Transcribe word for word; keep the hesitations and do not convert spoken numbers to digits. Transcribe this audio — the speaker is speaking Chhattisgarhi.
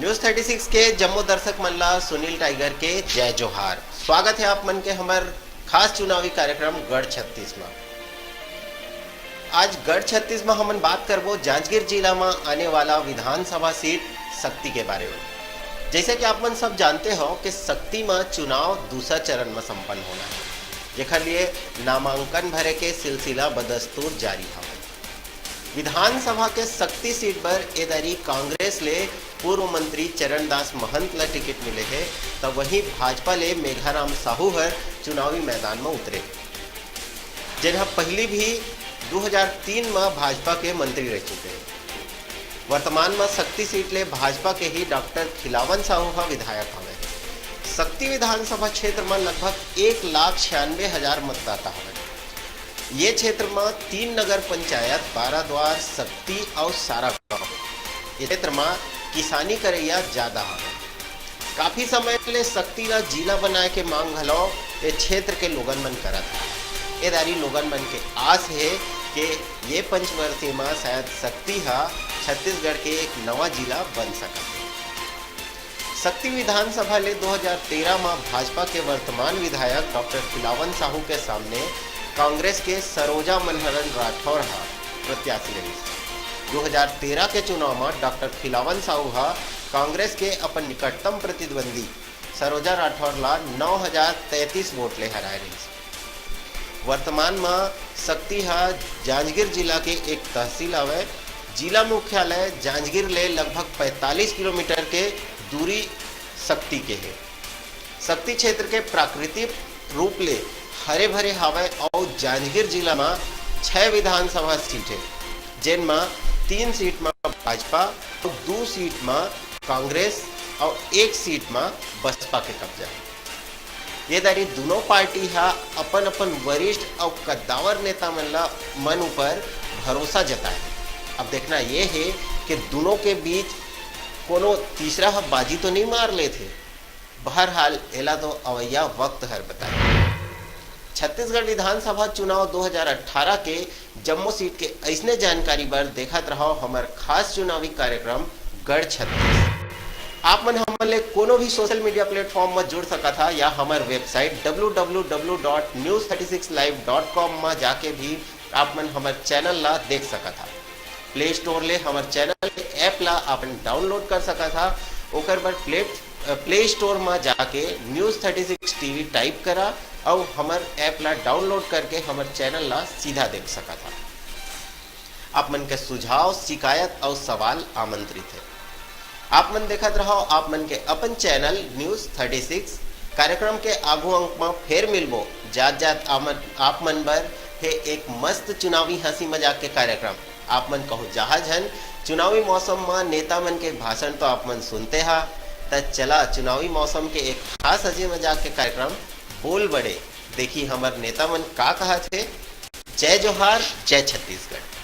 न्यूज़ थर्टी सिक्स के जम्मो दर्शक मन ला सुनील टाइगर के जय जोहार। स्वागत हे आप मन के हमर खास चुनावी कार्यक्रम गढ़ छत्तीस मा। आज गढ़ छत्तीस मा हमन बात करबो जांजगीर जिला मा आने वाला विधानसभा सीट सक्ती के बारे में। जैसे कि आप मन सब जानते हो कि सक्ती मा चुनाव दूसरा चरण मा संपन्न होना हे, जेकर लिए नामांकन भरे के सिलसिला बदस्तूर जारी हवय। विधानसभा के सक्ती सीट बर ए दारी कांग्रेस ले पूर्व मंत्री चरणदास महंत ला टिकट मिले हे, त वहीं भाजपा ले मेघाराम साहू हर चुनावी मैदान म उतरे हे, जेन ह पहिली भी दू हजार तीन म भाजपा के मंत्री रह चुके हे। वर्तमान म सक्ती सीट ले भाजपा के ही डॉक्टर खिलावन साहू ह विधायक हवय। सक्ती विधानसभा क्षेत्र म लगभग एक लाख छियानवे हजार मतदाता हवय। ये क्षेत्र म तीन नगर पंचायत, बाराद्वार, सक्ती अउ सारागांव। ये क्षेत्र म किसानी करइया ज्यादा हवय। काफी समय ले सक्ती ला जिला बनाए के मांग घलो ये क्षेत्र के लोगन मन करत हे। ए दारी लोगन मन के आस हे कि ये पंचवर्षीय म शायद सक्ती ह छत्तीसगढ़ के एक नवा जिला बन सकत हे। सक्ती विधानसभा ले दो हज़ार तेरह म भाजपा के वर्तमान विधायक डॉक्टर खिलावन साहू के सामने कांग्रेस के सरोजा मनहरन राठौर ह प्रत्याशी रहिस। दो हज़ार तेरह के चुनाव म डॉक्टर खिलावन साहू ह कांग्रेस के अपन निकटतम प्रतिद्वंदी सरोजा राठौर ला नौ हजार तैंतीस वोट ले हराए रहिस। वर्तमान म सक्ती ह जांजगीर जिला के एक तहसील हवय। जिला मुख्यालय जांजगीर ले लगभग पैंतालीस किलोमीटर के दूरी सक्ती के हे। सक्ती क्षेत्र के प्राकृतिक रूप ले हरे भरे हवय अउ जांजगीर जिला म छह विधानसभा सीट हे, जेन म तीन सीट म भाजपा अउ दू सीट म कांग्रेस अउ एक सीट म बसपा के कब्जा हे। ये दारी दुनों पार्टी ह अपन-अपन वरिष्ठ अउ कद्दावर नेता मन ल मन ऊपर भरोसा जताए। अब देखना ये हे कि दुनों के बीच कोनो तीसरा ह बाजी तो नहीं मार लेथे। बहरहाल, एला तो अवइया वक्त हर बताही। छत्तीसगढ़ विधानसभा चुनाव दो हज़ार अठारह के जम्मो सीट के अइसने जानकारी बर देखत रहव हमर खास चुनावी कार्यक्रम गढ़ छत्तीस। आप मन हमन ले कोनो भी सोशल मीडिया प्लेटफॉर्म म जुड़ सकत हा या हमर website W W W dot news thirty six live dot com म जाके भी आप मन हमर चैनल ला देख सकत हा। प्ले स्टोर ले हमर चैनल के ऐप ला आप मन डाउनलोड कर सकत हा। ओकर बर प्ले, प्ले स्टोर म जाके news thirty six TV type करा अउ हमर ऐप ला डाउनलोड करके हमर चैनल ला सीधा देख सकत हा। आप मन के सुझाव, शिकायत अउ सवाल आमंत्रित हे। आप मन देखत रहव आप मन के अपन चैनल न्यूज़ थर्टी सिक्स। कार्यक्रम के आगू अंक म फेर मिलबो। जात जात आमन, आप मन बर हे एक मस्त चुनावी हंसी मजाक के कार्यक्रम। आप मन कहूं जहां झन, चुनावी मौसम म नेता मन के भाषण तो आप मन सुनते हा, त चला चुनावी मौसम के एक खास हंसी मजाक के कार्यक्रम बोल बड़े, देखी हमर नेता मन का कहत हे। जय जोहार, जय छत्तीसगढ़।